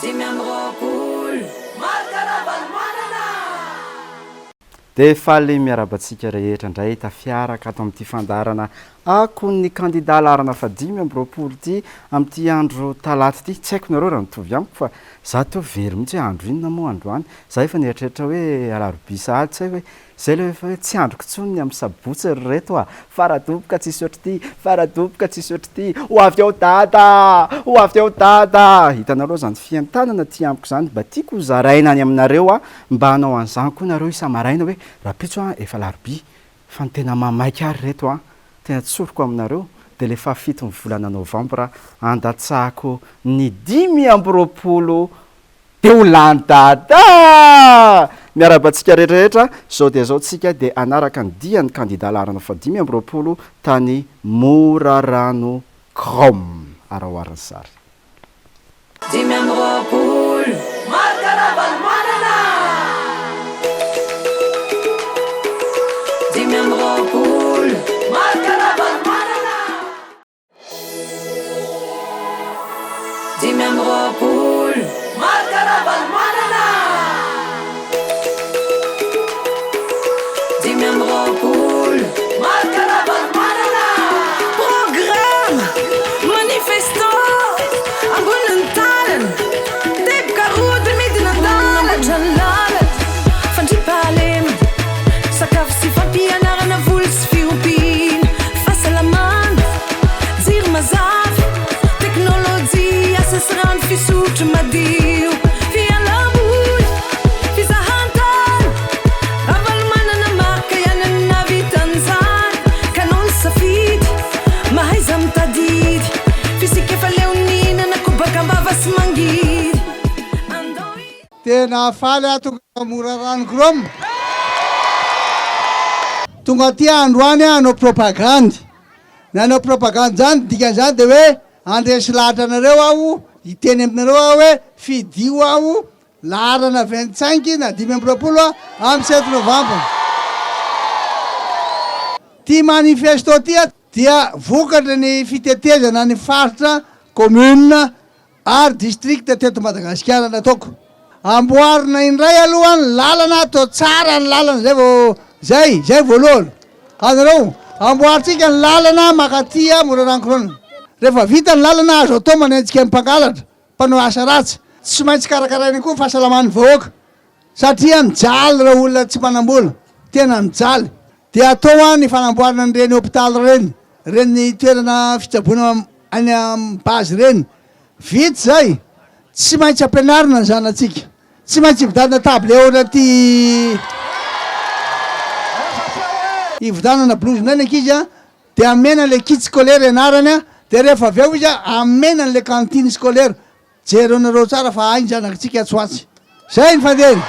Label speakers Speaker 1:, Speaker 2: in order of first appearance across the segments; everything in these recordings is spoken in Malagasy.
Speaker 1: 25 Marc Ravalomanana!
Speaker 2: Dia faly miarahaba antsika rehetra indray tafiaraka ato amin'ity fandaharana Akon'ny kandida laharana fahadimy amby 20 ity amin'ity andro talata ity. Tsy haiko nareo raha mitovy amiko fa za teo very mihitsy hoe andro inona moa androany. Za efa nieritreritra hoe alarobia sahady tsy haiko hoe Zay le efa hoe tsy andriko tsony ny am sabotsy ry reto a! Faradoboka tsisy ohatr'ity, faradoboka tsisy ohatr'ity, ho avy eo dada a! Ho avy eo dada a! Hitanareo zany fientanana aty amiko zany mba tiako ho zaraina any aminareo a! Mba hanao an'izany koa nareo isa-maraina hoe rahampitso a efa alarobia fa ny tena mamaika ahy ry reto a! Tena tsoriko aminareo dia le fahafiton'ny volana novambra andatsahako ny 25 Dia ho lany dada! Miarahaba antsika rehetra rehetra, zao dia zao tsika dia hanaraka ny dian'ny kandida laharana faha 25 tany Morarano Chrome. Araho ary ny sary.
Speaker 1: 25 Marc Ravalomanana! 25 Marc Ravalomanana! 25 Marc Ravalomanana! 25 Marc Ravalomanana!
Speaker 3: Programa, manifesto, ambonin'ny tanana, teboka roa dia midina an-dalana. Manamboatra ny lalana, fandriampahalemana, sakafo sy fampianarana, voly sy fiompiana, fahasalamana, jiro mazava, teknolojia, asa sy rano fisotro madio, fialam-boly, fizahan-tany, Ravalomanana Marc ihany no nahavita an'izany, ka anao ny safidy, mahaiza mitadidy, f'isika efa leo nihinana kobaka am-bava sy mangidy, andao i.
Speaker 4: Tena faly aho tonga eto Morarano Chrome. Tonga aty aho androany hanao propagandy. Ny hanao propagandy izany, dikan'izany dia hoe handresy lahatra anareo aho, hiteny aminareo aho hoe fidio aho laharana 25 na 25 amin'ny sept novembre. Ity manifesto ity dia vokatry ny fitetezana ny faritra, commune, ary district teto Madagasikara nataoko. Amboarina indray aloha ny lalana, atao tsara ny lalana zay vao zay, zay voalohany. Azonareo? Amboarintsika ny lalana mankaty Morarano-Chrone. Rehefa vita ny lalana azo atao manenjika ny mpangalatra, mpanao asa ratsy. Tsy maintsy karakaraina koa ny fahasalaman'ny vahoaka satria mijaly ireo olona tsy manam-bola, tena mijaly. Dia atao ny fanamboarana an'ireny hopitaly ireny, ireny toerana fitsaboana any amin'ny base ireny. Vita izay, tsy maintsy ampianarina ny zanatsika. Tsy maintsy hividianana table ohatran'ity hividianana blouse indray ny ankizy an, dia amena ilay kit scolaire ianarany an, dia rehefa avy eo izy an, amena an'ilay cantine scolaire. Jerenareo tsara fa hay ny zanakitsika atsy ho atsy. Zay ny fandehany.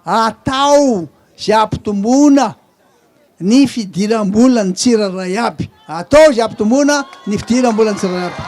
Speaker 4: Atao izay hampitomboana ny fidiram-bolan'ny tsirairay aby. Atao izay hampitomboana ny fidiram-bolan'ny tsirairay aby.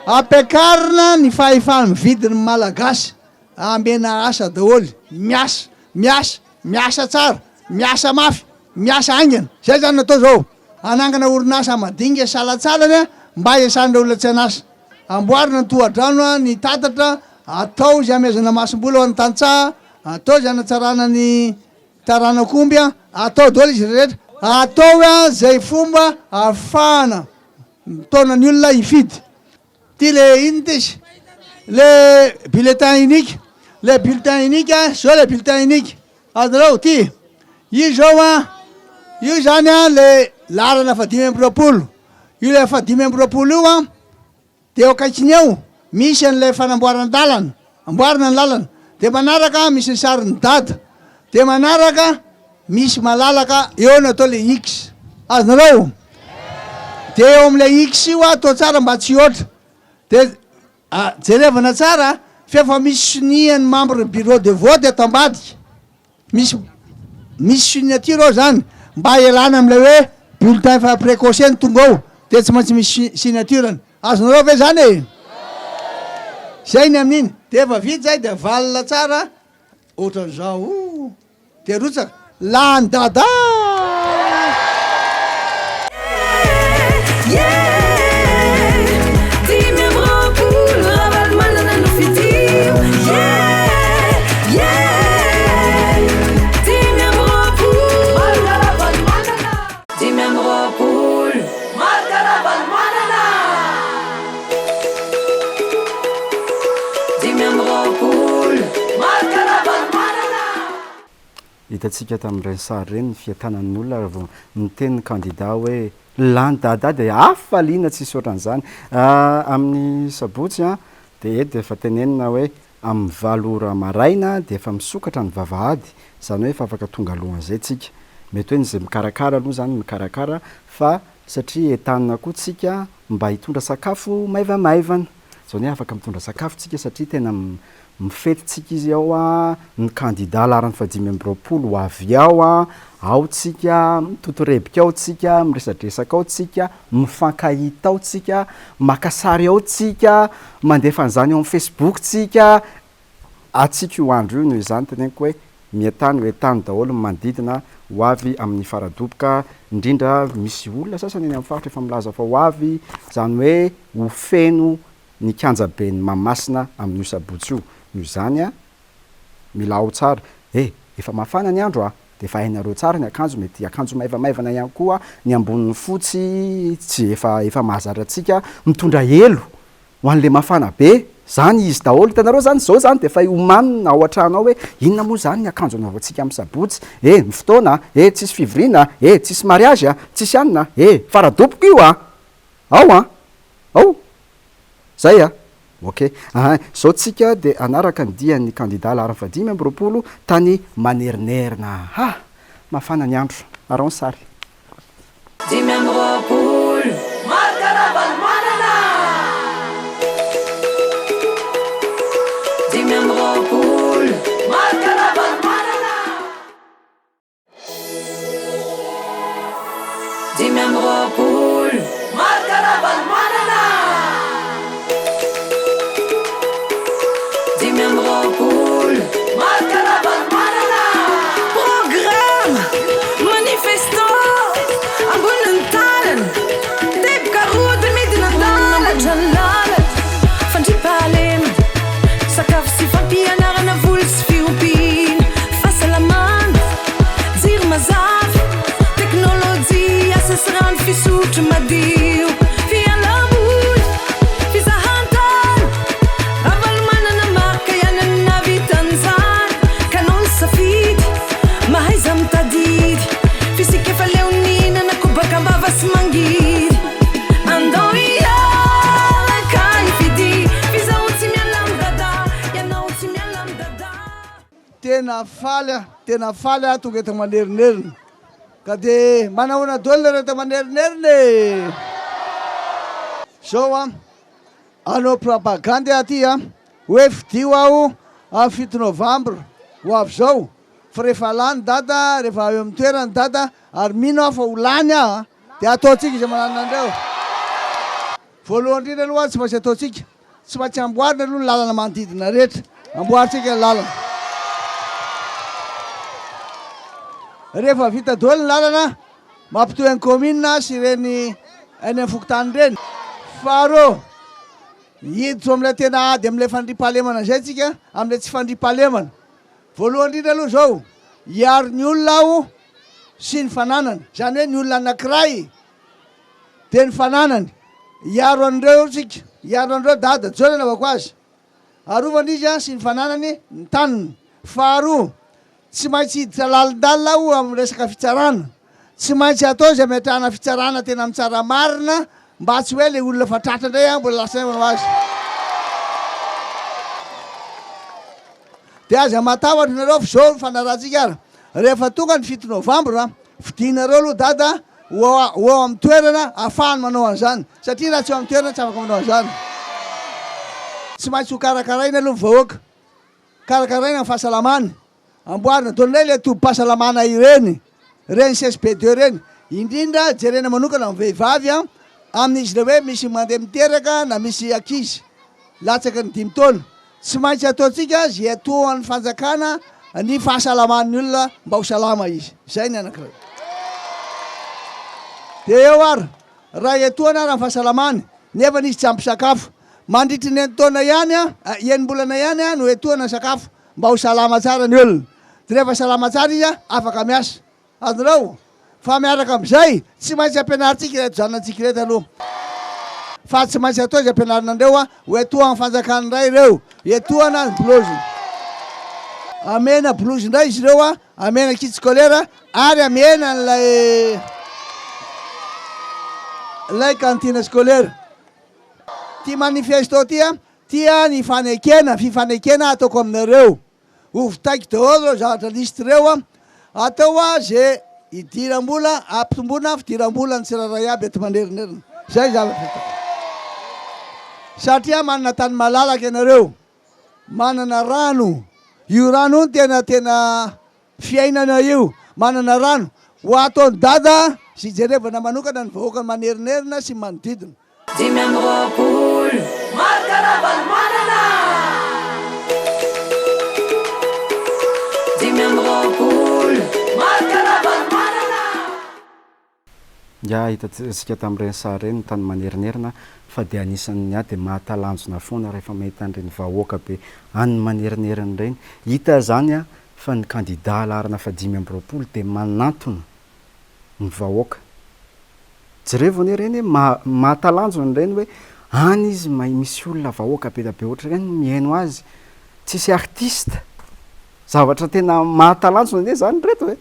Speaker 4: Ampiakarina ny fahefa-mividin'ny Malagasy. Amena asa daholo. Miasa, miasa, miasa tsara, miasa mafy, miasa haingana. Zay zany no atao zao. Hanangana orinasa madinika salantsalany mba hiasan'ireo olona tsy an'asa. Amboarina ny tohadrano, ny tatatra, atao izay hamehezana masomboly ho an'ny tantsaha, atao izay hanatsarana ny taranak'omby, atao daholo izy rehetra. Atao izay fomba ahafahana mitaona ny olona hifidy. Ty le inona ty izy? Le bulletin unique, le bulletin unique, zao le bulletin unique, azonareo ty, io zao an, io zany an le laharana faha 25, io le faha 25 io an, de eo akaikiny eo misy an'ilay fanamboaran-dalana, amboarina ny lalana, de manaraka misy ny sarin'i dada, de manaraka misy malalaka eo no atao le X, azonareo? De eo amin'ilay X io atao tsara mba tsy hihoatra, de jerevana tsara f'efa misy sonia ny membre bureau de vote eto ambadika, misy misy signature ao zany mba hialana amin'ilay hoe bulletin efa précoce no tonga ao de tsy maintsy misy signature-ny, azonareo ve zany e? Zay ny amin'iny, de efa vita zay de avalona tsara ohatran'izao de rotsaka, lany dada!
Speaker 3: 25
Speaker 2: Hitantsika tamin'ireny sary ireny ny fientanan'ny olona raha vao niteny ny kandida hoe lany Dada dia hafaliana tsisy ohatran'izany. Amin'ny sabotsy dia eto dia efa tenenina hoe amin'ny valo ora maraina dia efa misokatra ny vavahady, izany hoe efa afaka tonga alohan'izay tsika. Mety hoe ny izay mikarakara aloha izany mikarakara fa satria entanina koa tsika mba hitondra sakafo maivamaivana. Izany hoe afaka mitondra sakafo tsika satria tena mifety tsika izy ao a, ny kandida laharana faha-25 ho avy ao a, ao tsika, mitotorebika ao tsika, miresadresaka ao tsika, mifankahita ao tsika, maka sary ao tsika, mandefa an'izany ao amin'ny facebook tsika, Atsika io andro io noho izany teneniko hoe mientany ho entany daholo ny manodidina ho avy amin'ny faradoboka indrindra misy olona sasany eny amin'ny faritra efa milaza fa ho avy izany hoe ho feno ny kianjaben'i Mahamasina amin'io sabotsy io noho izany a mila ao tsara e efa mafana ny andro a dia efa hainareo tsara ny akanjo mety akanjo maivamaivana ihany koa ny ambonin'ny fotsy tsy efa efa mahazatra antsika mitondra elo Ho an'le mafana be zany izy daholo, hitanareo zany zao zany de efa omanina ao an-trano ao hoe inona moa zany ny akanjo anaovantsika amin'ny sabotsy e, ny fotoana a, e tsisy fivoriana a, e tsisy mariage a, tsisy anona a, e faradoboka io a, ao an, ao, zay a, ok, ahin, zao tsika de hanaraka ny dian'ny kandida laharana faha-25 tany Manerinerina, ha, mafana ny andro, araho ny sary.
Speaker 1: 25. Marc Ravalomanana! 25. Marc Ravalomanana! 25. Marc Ravalomanana! 25. Marc Ravalomanana!
Speaker 3: Programme, manifesto, ambonin'ny tanana, teboka rody midina an-dalana. Manamboatra ny lalana, fandriampahalemana, sakafo sy fampianarana, voly sy fiompiana, fahasalamana, jiro mazava, teknolojia, asa sy rano fisotro madio, fialam-boly, fizahan-tany. Ravalomanana Marc ihany no nahavita an'izany ka anao ny safidy, mahaiza mitadidy f'isika efa leo nihinana kobaka am-bava sy mangidy. Andao hiaraka hifidy f'izaho tsy miala amin'i Dada, ianao tsy miala amin'i Dada.
Speaker 4: Tena faly aho, tena faly aho tonga eto Manerinerina. Ka dia manahoana daholo nareo eto Manerinerina e! Zao an, Hanao propagandy aho aty a, hoe fidio aho amin'ny fito novambra ho avy izao, fa rehefa lany Dada, rehefa eo amin'ny toerany Dada, ary mino aho fa ho lany aho a, dia ataontsika izay mananona an'ireo. Voalohany indrindra aloha tsy maintsy ataontsika, tsy maintsy amboarina aloha ny lalana manodidina rehetra, amboarintsika ny lalana. Rehefa vita daholo ny lalana, Mampitohy an'ny kaominina sy ireny any amin'ny fokontany ireny. Faharoa, hiditra amin'ilay tena ady amin'ilay fandriampahalemana izay isika, amin'ilay tsy fandriampahalemana. Voalohany indrindra aloha izao, hiaro ny olona aho sy ny fananany. Izany hoe ny olona anankiray dia ny fananany. Hiaro an'ireo isika, hiaro an'ireo dada, Joel anaovako azy. Arovana izy sy ny fananany, ny taniny. Faharoa, Tsy maintsy hiditra lalindalina aho amin'ny resaka fitsarana. Tsy maintsy atao izay hametrahana fitsarana tena mitsara marina mba tsy hoe ilay olona efa tratra indray an mbola lasa manao azy. Dia aza matahotra nareo fa izao ny fanarahantsika ary. Rehefa tonga ny fito novambra, fidinareo aloha dada ho ho ao amin'ny toerana ahafahany manao an'izany. Satria raha tsy eo amin'ny toerana tsy afaka manao an'izany. Tsy maintsy ho karakaraina aloha ny vahoaka. Karakaraina ny fahasalamany. Amboarina daholo indray ilay tobim-pahasalamana ireny, ireny CSB deux ireny. Indrindra jerena manokana ny vehivavy amin'izy ilay hoe misy mandeha miteraka na misy ankizy latsaky ny dimy taona. Tsy maintsy ataontsika izay atohan'ny fanjakana ny fahasalaman'ny olona mba ho salama izy. Izay ny anankiray. Dia eo ary, raha etoana ary ny fahasalamany, nefa izy tsy ampy sakafo. Mandritry ny enin-taona ihany, enim-bolana ihany no etoana sakafo mba ho salama tsara ny olona. Dia rehefa salama tsara izy, afaka miasa. Azonareo? Fa miaraka amin'izay, tsy maintsy ampianarintsika ireto zanantsika ireto aloha. Fa tsy maintsy atao izay ampianarina an'ireo ho etoan'ny fanjakana indray ireo. Etoana ny blouse. Amena blouse indray izy ireo. Amena kit scolaire ary amena an'ilay ilay cantine scolaire. Ity manifesto ity an, ity ny fanekena, fifanekena ataoko aminareo. Ho vitaiko daholo ireo zavatra liste ireo an. Atao a ze idiram-bola, ampitomboina fidiram-bola ny tsirairay aby eto Manerinerina. Zay zavatra ataoko. Satria manana tany malalaka ianareo. Manana rano. Io rano io no tena tena fiainana io. Manana rano. Ho ataon'i Dada sy jerevana manokana ny vahoaka manerinerina sy manodidina.
Speaker 1: 25, Marc Ravalomanana! 25, Marc Ravalomanana!
Speaker 2: Nga hitantsika tamin'ireny sary ireny ny tany manerinerina fa dia anisan'ny ahy dia mahatalanjona foana rehefa mahita an'ireny vahoaka be any manerinerina ireny. Hita izany fa ny kandida laharana faha 25 dia manantona ny vahoaka. Jerevo anie ireny e, mahatalanjona ireny hoe any izy misy olona vahoaka be dia be ohatr'ireny mihaino azy, tsisy artiste. Zavatra tena mahatalanjona anie izany ry reto e.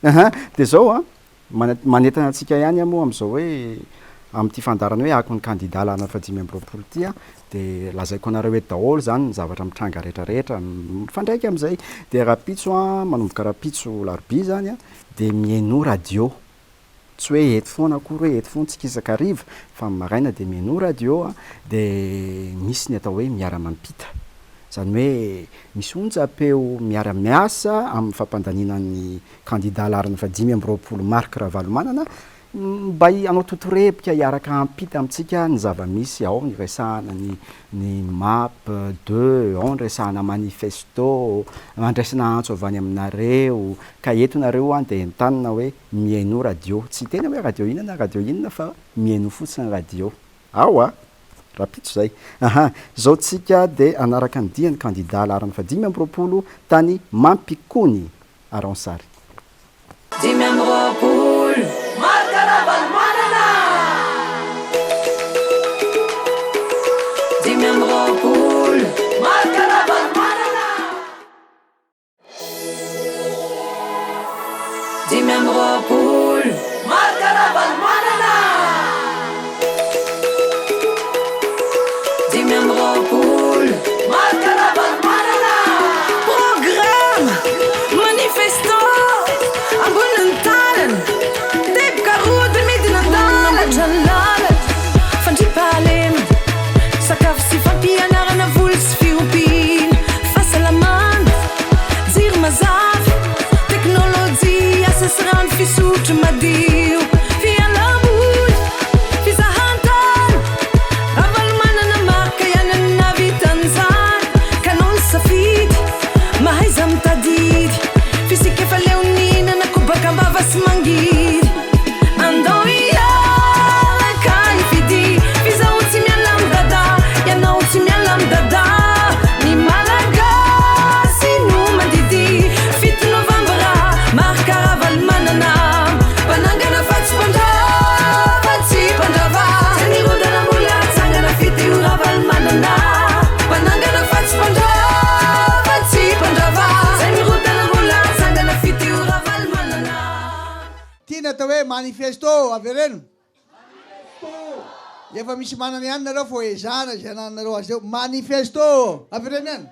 Speaker 2: Aha, dia izao an, manentana antsika ihany aho moa amin'izao hoe amin'ity fandaharana hoe akon'ny kandida laharana faha 25 ity an, dia lazaiko anareo eto daholo izany ny zavatra mitranga rehetra rehetra mifandraika amin'izay. Dia rahampitso an, manomboka rahampitso alarobia izany an, dia mihainoa radio. Tsy hoe eto foana akory hoe eto foana tsika isan-kariva fa ny maraina dia mihainoa radio an, dia misy ny atao hoe miara-mampita. Izany hoe misy onjam-peo miara-miasa amin'ny fampandaniana ny kandida laharana faha 25 Marc Ravalomanana mba hanao totorebika hiaraka hampita amintsika ny zava-misy, ao ny resahana ny ny map deux, ao ny resahana manifesto, andraisana antso avy any aminareo, ka eto nareo an dia entanina hoe mihainoa radio, tsy hiteny aho hoe radio inona na radio inona fa mihainoa fotsiny radio. Ao a! Rahampitso izay. Aha, izao tsika dia hanaraka ny dian'ny kandida laharana faha 25 tany Mampikony. Araho ny sary.
Speaker 1: 25, Marc Ravalomanana! 25, Marc Ravalomanana! 25, Marc Ravalomanana! 25, Marc Ravalomanana!
Speaker 3: Programa, manifesto, ambonin'ny tanana, teboka roa dia midina an-dalana. Manamboatra ny lalana, fandriampahalemana, sakafo sy fampianarana, voly sy fiompiana, fahasalamana, jiro mazava, teknolojia, asa sy rano fisotro madio, fialam-boly, fizahan-tany, Ravalomanana Marc ihany no nahavita an'izany, ka anao ny safidy, mahaiza mitadidy, f'isika efa leo nihinana kobaka am-bava sy mangidy. Andao hiaraka hifidy, f'izaho tsy miala amin'i Dada, ianao tsy miala amin'i Dada, ny Malagasy no mandidy, 7 novambra, Marc Ravalomanana, mpanangana fa tsy mpandrava, tsy mpandrava, tsy nirodana mbola hatsangana, fidio Ravalomanana, mpanangana fa tsy mpandrava, tsy mpandrava, tsy nirodana mbola hatsangana, fidio Ravalomanana.
Speaker 4: Ty ny atao hoe manifesto, avereno. Efa misy manana ihany nareo fô ezahana izay anananareo azy eo. Manifesto! Avereno ihany.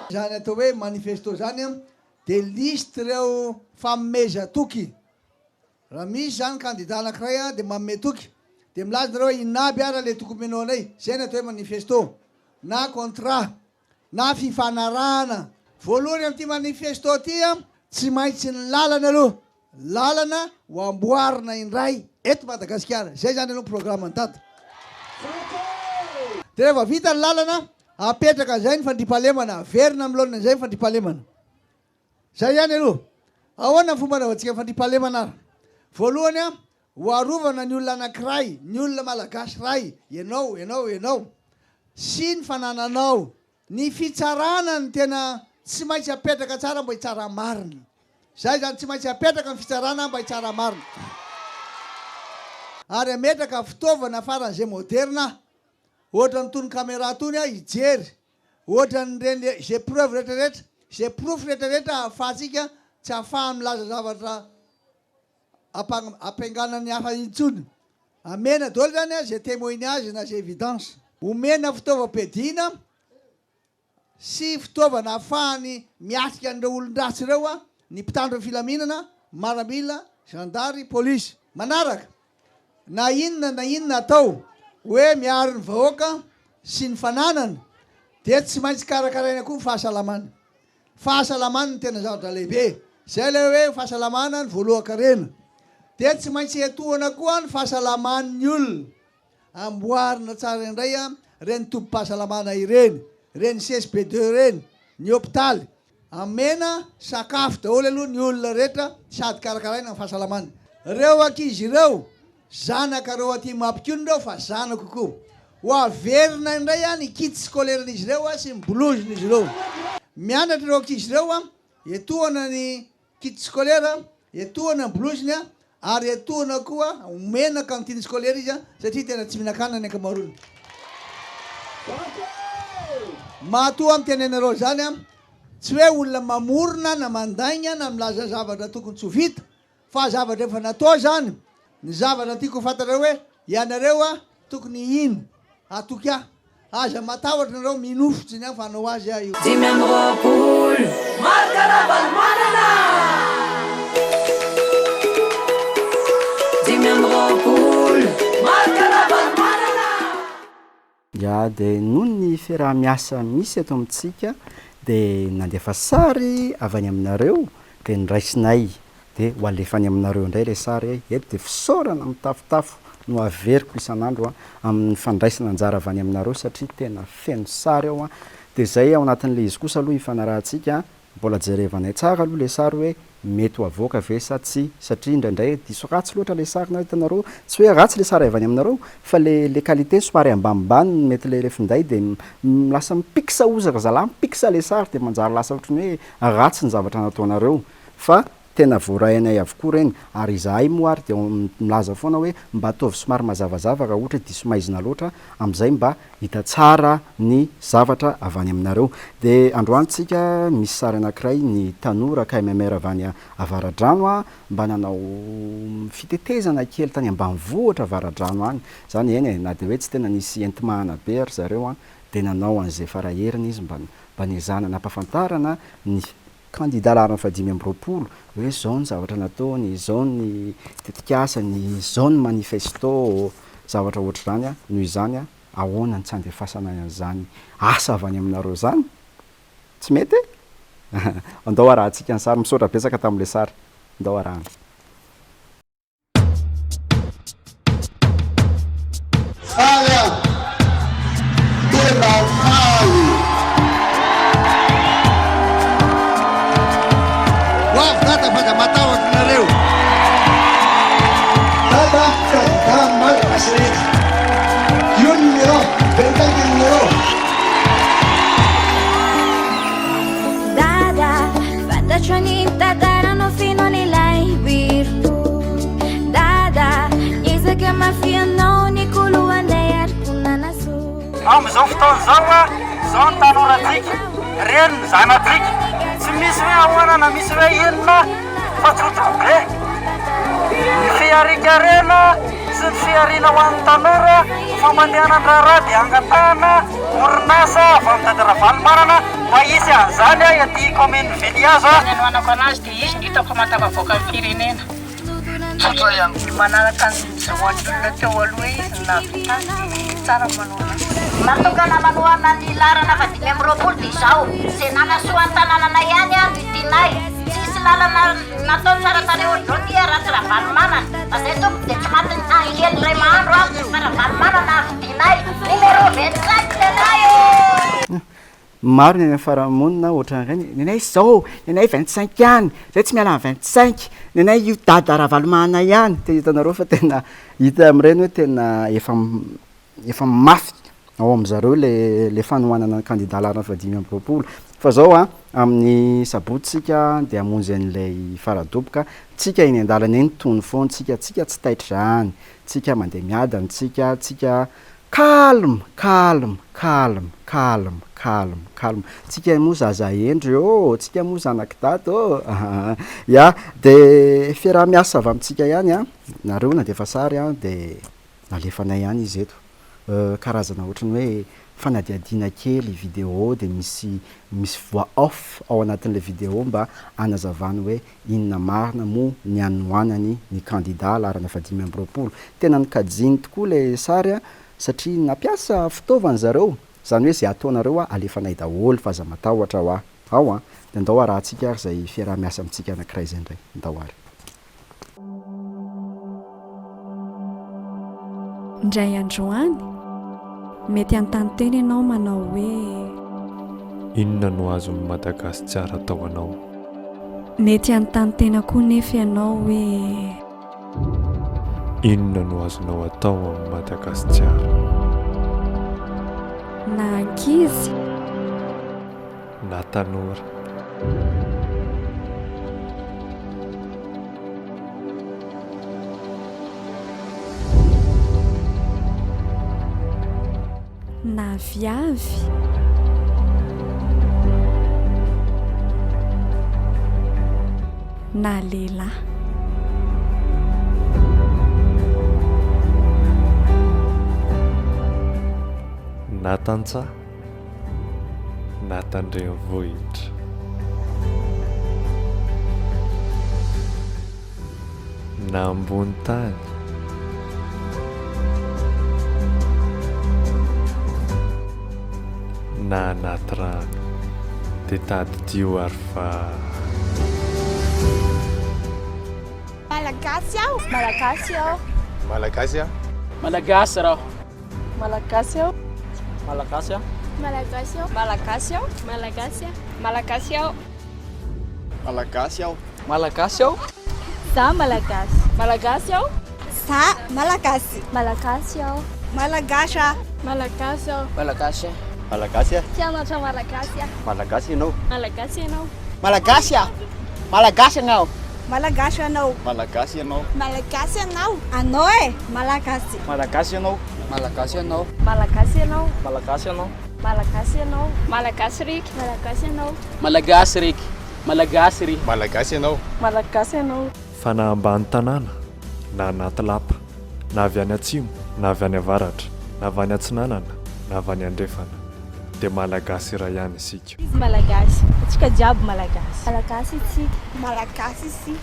Speaker 4: Izany atao hoe manifesto izany an, dia liste ireo fanomezan-toky. Raha misy izany kandida anankiray an, dia manome toky, dia milaza nareo hoe inona aby ara le toky omenao anay. Izay ny atao hoe manifesto. Na contrat. Na fifanarahana. Voalohany amin'ity manifesto ity an, tsy maintsy ny lalana aloha. Lalana ho amboarina indray eto Madagasikara. Izay izany aloha ny programan'i Dada. Dia rehefa vita ny lalana, apetraka izay ny fandriampahalemana, averina amin'ny laoniny izay ny fandriampahalemana. Izay ihany aloha. Ahoana ny fomba anaovantsika ny fandriampahalemana ary? Voalohany, ho arovana ny olona anankiray, ny olona Malagasy iray, ianao, ianao, ianao, sy ny fanananao. Ny fitsarana no tena tsy maintsy apetraka tsara mba hitsara marina. Zay zany, tsy maintsy apetraka ny fitsarana mba hitsara marina. Ary ametraka fitaovana faran'izay moderina, ohatran'itony camera itony hijery, ohatran'ireny le ze preuve rehetra rehetra. Izay porofo rehetrarehetra ahafahantsika tsy ahafahany milaza zavatra ampiangana ny hafa intsony. Amena daholo izany izay témoignage na izay evidence. Omena fitaovam-piadiana sy fitaovana ahafahany miatrika an'ireo olon-dratsy ireo ny mpitandro ny filaminana, maramila, zandary, polisy. Manaraka, na inona na inona atao hoe miaro ny vahoaka sy ny fananany dia tsy maintsy karakaraina koa ny fahasalamany. Fahasalamana no tena zavatra lehibe. Izay ilay hoe fahasalamana no voalohan-karena. Dia tsy maintsy etohana koa ny fahasalaman'ny olona. Amboarina tsara indray ireny tobim-pahasalamana ireny, ireny CSB deux ireny, ny hopitaly. Amena sakafo daholo aloha ny olona rehetra sady karakaraina ny fahasalamany. Ireo ankizy ireo Zanakareo aty Mampikony ireo fa zanako koa. Ho averina indray ny kit scolaire-n'izy ireo sy ny blouse-n'izy ireo. Mianatra ireo ankizy ireo, etohana ny kit scolaire, etohana ny blouse-ny ary etohana koa omena cantine scolaire izy satria tena tsy mihinan-kanina ny ankamaroany. Matoa miteny anareo izany tsy hoe olona mamorona na mandainga na milaza zavatra tokony tsy ho vita Fa zavatra efa natao izany, ny zavatra tiako ho fantatrareo hoe ianareo a tokony hino, hatoky ahy. Aza matahotra nareo, minoa fotsiny ihany fa hanao azy aho io.
Speaker 1: 25. Marc Ravalomanana! 25. Marc Ravalomanana!
Speaker 2: Ya dia noho ny fiaraha-miasa misy eto amintsika dia nandefa sary avy any aminareo dia noraisinay dia ho alefa any aminareo indray ilay sary eto dia fisaorana mitafotafo no averiko isan'andro an amin'ny fandraisana anjara avy any aminareo satria tena feno sary ao an dia izay ao anatin'ilay izy kosa aloha ifanarahantsika Mbola jerevanay tsara aloha le sary hoe mety ho avoaka ve sa tsia satria indraindray diso ratsy loatra le sary na hitanareo tsy hoe ratsy le sary avy any aminareo fa le le qualité somary ambanimbany ny mety le le finday de lasa mi-pixa ozy ry zalahy mi-pixa le sary de manjary lasa ohatran'ny hoe ratsy ny zavatra nataonareo fa Tena voaray anay avokoa ireny ary izahay moa ary dia milaza foana hoe mba ataovy somary mazavazava raha ohatra hoe diso maizina loatra amin'izay mba hita tsara ny zavatra avy any aminareo. Dia androany tsika misy sary anankiray ny tanora KMMR avy any Avaradrano mba nanao fitetezana kely tany ambanivohitra Avaradrano any. Izany eny e, na dia hoe tsy tena nisy enti-mahana be ary zareo dia nanao an'izay faraheriny izy mba mba niezahana nampahafantarana ny Kandida laharana faha 25, hoe izao ny zavatra nataony, izao ny tetikasany, izao ny manifesto, zavatra ohatr'izany, noho izany ahoana no tsy andefasana an'izany asa avy any aminareo izany? Tsy mety e? Andao arahantsika ny sary, misaotra betsaka tamin'ilay sary, andao arahana.
Speaker 5: Faly aho, tena faly.
Speaker 4: Ho avy Dada fa aza matahotra nareo.
Speaker 5: Dada candidat malagasy rehetra. Io numéro, 25 numéro.
Speaker 6: Dada, fantatro ny tantaranao feno an'ilay birto. Dada, niezaka mafy ianao nikolo anay ary koa nanasoa.
Speaker 7: Amin'izao fotoana izao, izao ny tanorantsika, ireny ny zanatsika. Tsy misy hoe ahoana na misy hoe inona fa tsotra be. Ny fiharian-karena sy ny fihariana ho an'ny tanora, ny fampandehanan-draharaha dia angatahana orinasa avy amin'i Dada Ravalomanana mba hisy an'izany aty kaominin'i Velihazo.
Speaker 8: Ny hanohanako anazy dia izy no hitako mahatafavoaka ny firenena. Tsotra ihany koa. Manaraka ny nijoroan'ny olona teo aloha izy no nahavita azy dia tsara ny manohana azy.
Speaker 9: Natokana manohana ny laharana faha 25 dia izao, izay nanasoa ny tanànanay ihany no tianay. Tsisy lalana natao tsara tarehy ohatr'izao ty raha tsy Ravalomanana. Fa zay tompoko dia tsy matin'ny kely iray mahandro aho fa Ravalomanana fidinay. Numéro 25 ny anay ô!
Speaker 2: Maro ny any amin'ny fiarahamonina ohatran'ireny, ny anay izao, ny anay 25 ihany, izay tsy miala amin'ny 25, ny anay io Dada Ravalomanana ihany, dia hitanareo fa tena hita amin'ireny hoe tena efa efa mafy ao amin'zareo le le fanohanana ny kandida laharana faha 25. Fa zao an, amin'ny sabotsy tsika dia hamonjy an'ilay faradoboka, tsika eny an-dalana eny tony foana tsika, tsika tsy taitra izany, tsika mandeha miadana tsika, tsika. Calme, calme, calme, calme, calme, calme. Tsika moa zaza hendry ô, tsika moa zanak'i dada ô. Ya, de fiaraha-miasa avy amintsika ihany an, nareo nandefa sary an, de nalefanay ihany izy eto. Karazana ohatran'ny hoe fanadihadiana kely, vidéo, de misy misy voix off ao anatin'ilay vidéo mba hanazavany hoe inona marina moa ny hanohanany ny kandida laharana faha 25. Tena nokajiany tokoa ilay sary satria nampiasa fitaovana zareo, izany hoe izay ataonareo alefanay daholo fa aza matahotra hoa. Ao an! Dia ndao arahantsika ary izay fiaraha-miasa amintsika anankiray izay indray. Ndao ary.
Speaker 10: Indray andro any, mety hanontany tena ianao manao hoe.
Speaker 11: Inona no azon'i Madagasikara atao anao?
Speaker 10: Mety hanontany tena koa nefa ianao hoe.
Speaker 11: Inona no azonao atao amin'i Madagasikara?
Speaker 10: Na ankizy.
Speaker 11: Na tanora.
Speaker 10: Na viavy. Na lehilahy.
Speaker 11: Na tantsaha. Na tandrenivohitra. Na ambony tany. Na anaty rano. Dia tadidio ary fa.
Speaker 12: Malagasy aho. Malagasy aho.
Speaker 13: Malagasy aho.
Speaker 14: Malagasy raho.
Speaker 12: Malagasy aho.
Speaker 14: Malagasy aho.
Speaker 12: Malagasy aho. Malagasy aho. Malagasy aho. Malagasy aho.
Speaker 13: Malagasy aho.
Speaker 14: Malagasy aho.
Speaker 12: Za Malagasy. Malagasy aho.
Speaker 15: Za Malagasy.
Speaker 12: Malagasy aho.
Speaker 15: Malagasy aho.
Speaker 12: Malagasy aho.
Speaker 14: Malagasy aho.
Speaker 13: Malagasy aho.
Speaker 12: Mpianatra Malagasy aho.
Speaker 13: Malagasy ianao.
Speaker 12: Malagasy ianao.
Speaker 14: Malagasy aho. Malagasy ianao.
Speaker 15: Malagasy ianao.
Speaker 13: Malagasy ianao.
Speaker 15: Malagasy ianao. Anao e! Malagasy.
Speaker 14: Malagasy ianao. Malagasy ianao.
Speaker 12: Malagasy ianao.
Speaker 14: Malagasy ianao.
Speaker 12: Malagasy ianao. Malagasy Ricky. Malagasy ianao.
Speaker 14: Malagasy Ricky. Malagasy ry.
Speaker 13: Malagasy ianao.
Speaker 12: Malagasy ianao.
Speaker 11: Fa na ambany tanàna, na anaty lapa, na avy any atsimo, na avy any avaratra, na avy any atsinanana, na avy any andrefana, dia Malagasy iray ihany isika.
Speaker 12: Izy Malagasy. Antsika jiaby Malagasy. Malagasy isika.
Speaker 15: Malagasy isika.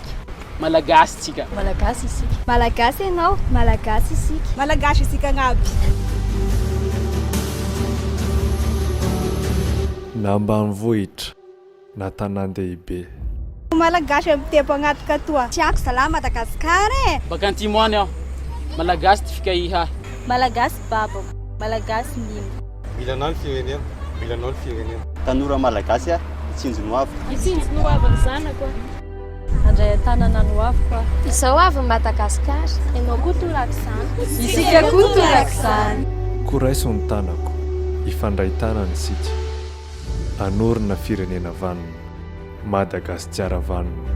Speaker 14: Malagasy tsika.
Speaker 12: Malagasy isika. Malagasy ianao. Malagasy isika.
Speaker 15: Malagasy isika agnaby.
Speaker 11: Na ambanivohitra, na tanàn-dehibe.
Speaker 15: Malagasy mitepo agnaty katoa. Tiako zalah Madagascar e!
Speaker 14: Baka antimo any aho. Malagasy ty fikahiha ahy.
Speaker 12: Malagasy babako. Malagasy nino.
Speaker 13: Mila anao ny firenena. Mila anao ny firenena. Tanora Malagasy aho, hitsinjo ny hoaviko.
Speaker 12: Hitsinjo ny hoavin'ny zanako aho. Handray an-tanana ny hoaviko aho. Izao avy Madagascar. Ianao koa torak'izany.
Speaker 10: Isika koa torak'izany.
Speaker 11: Koa raiso ny tanako, hifandray tanana isika. Hanorina firenena vanona. Madagasikara vanona.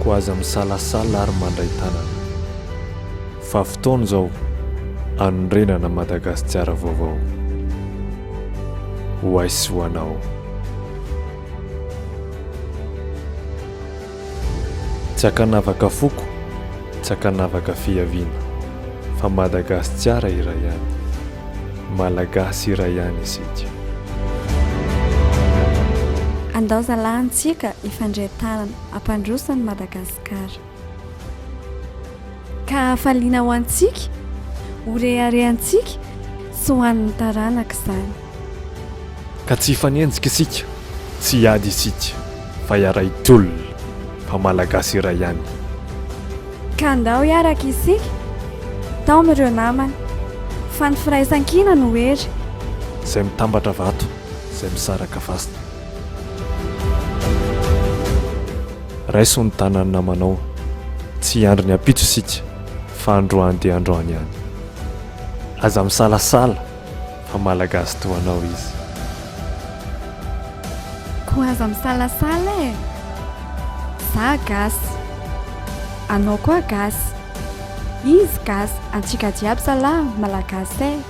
Speaker 11: Koa aza misalasala ary mandray tanana. Fa fotoana izao hanorenana Madagasikara vaovao. Ho ahy sy ho anao. Tsy ankanavaka foko, tsy ankanavaka fiaviana, fa Madagasikara iray ihany. Malagasy iray ihany isika.
Speaker 10: Andao zalahy antsika hifandray tanana hampandroso an'i Madagasikara. Ka hafaliana ho antsika, ho reharehantsika sy ho an'ny taranaka izany.
Speaker 11: Ka tsy hifanenjika isika, tsy hiady isika, fa hiara-hitolona, fa Malagasy iray ihany.
Speaker 10: Ka andao hiaraka isika, taomy ireo namana, fa ny firaisankina no hery.
Speaker 11: Izay mitambatra vato, izay misaraka fasina. Raiso ny tanan'ny namanao. Tsy hiandry ny ampitso isika fa androany dia androany ihany. Aza misalasala fa Malagasy toa anao izy.
Speaker 10: Koa aza misalasala e! Za gasy. Anao koa gasy. Izy gasy, antsika jiaby zalahy malagasy eh.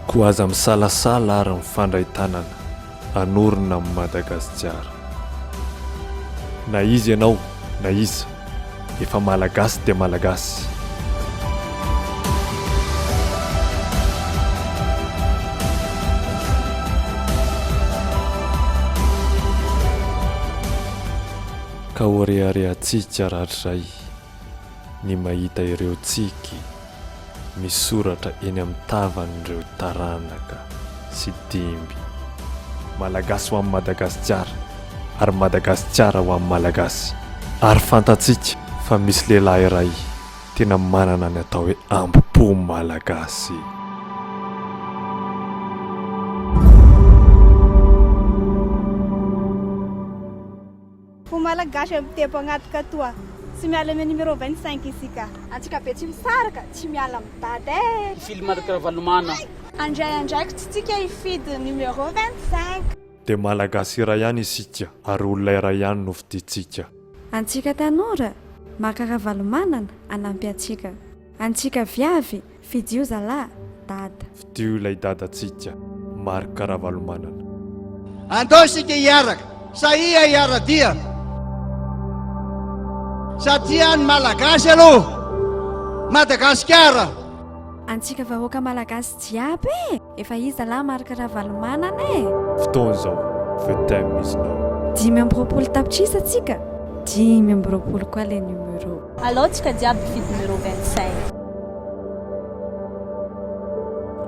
Speaker 11: Koa aza misalasala ary mifandray tanana hanorina an'i Madagasikara. Na iza ianao na iza, efa Malagasy dia Malagasy. Ka ho reharehantsika rahatrizay ny mahita ireo tsiky misoratra eny amin'ny tavan'ireo taranaka sy dimby. Malagasy ho an'i Madagasikara ary Madagasikara ho an'ny Malagasy. Ary fantatsika fa misy lehilahy iray tena manana ny atao hoe ambo-po Malagasy.
Speaker 15: Fo Malagasy mitepo agnaty katoa. Tsy miala amy numéro 25 isika. Antsika be tsy misaraka, tsy miala am dada eh.
Speaker 14: Hifily Marc Ravalomanana.
Speaker 15: Handray andraikitra tsika hifidy numéro 25.
Speaker 11: Dia Malagasy iray ihany isika ary olona iray ihany no fidintsika.
Speaker 10: Antsika tanora, Marc Ravalomanana hanampy antsika. Antsika viavy, Fidio zalah, dada.
Speaker 11: Fidio ilay dadantsika, Marc Ravalomanana.
Speaker 5: Andao isika hiaraka, sahia hiara-dia. Satria ny Malagasy aloha, Madagasikara.
Speaker 10: Antsika vahoaka Malagasy jiaby e! Efa iza zalahy Marc Ravalomanana e!
Speaker 11: Fotoana izao, the time is now.
Speaker 10: 25 tapitrisa tsika, 25 koa le numéro.
Speaker 12: Alao tsika jiaby mpifidy numéro 25.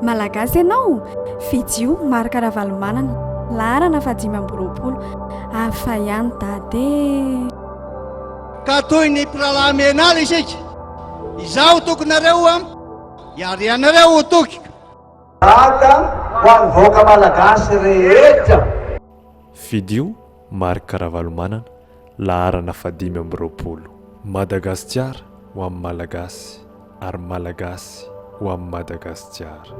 Speaker 10: Malagasy ianao? Fidio Marc Ravalomanana, laharana faha 25. Hafa ihany dada e!
Speaker 5: Ka toy ny mpirahalahy mianala isika, izaho tokinareo an, ary ianareo ho tokiko.
Speaker 16: Dada ho an'ny vahoaka malagasy rehetra.
Speaker 11: Fidio Marc Ravalomanana, laharana faha 25. Madagasikara ho an'ny Malagasy ary Malagasy ho an'i Madagasikara.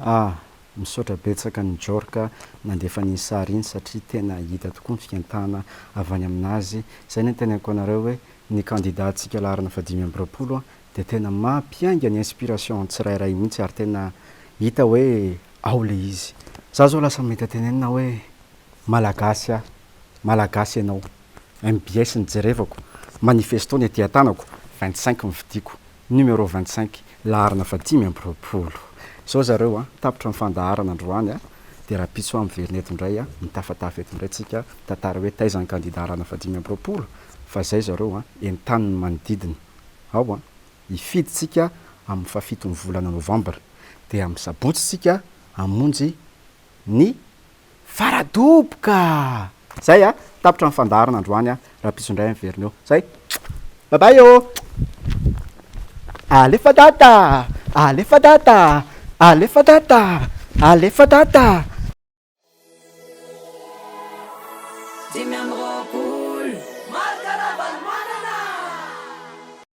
Speaker 2: Ah! Misaotra betsaka an'i Jork nandefa an'iny sary iny satria tena hita tokoa ny fikentana avy any aminazy. Izay no teneniko anareo hoe ny candidat-ntsika laharana faha 25 dia tena mampiainga ny inspiration an'ny tsirairay mihitsy ary tena hita hoe ao le izy. Za zao lasa mahita tenenina hoe Malagasy aho, Malagasy ianao, mbs ny jerevako, manifesto ny aty an-tanako, 25 ny fidiko, numéro 25, laharana faha 25. Zao zareo a, tapitra ny fandaharana androany a, dia rahampitso aho miverina eto indray a, mitafatafa eto indray tsika, mitantara hoe taiza ny kandida laharana faha 25, fa zay zareo a, entano ny manodidina ao a, hifidy tsika amin'ny fahafiton'ny volana novambra, dia amin'ny sabotsy tsika hamonjy ny Faradoboka! Zay a! Tapitra ny fandaharana androany a! Rahampitso indray miverina eo. Zay! Bye bye ô! Alefa dada! Alefa dada! Alefa dada! Alefa dada!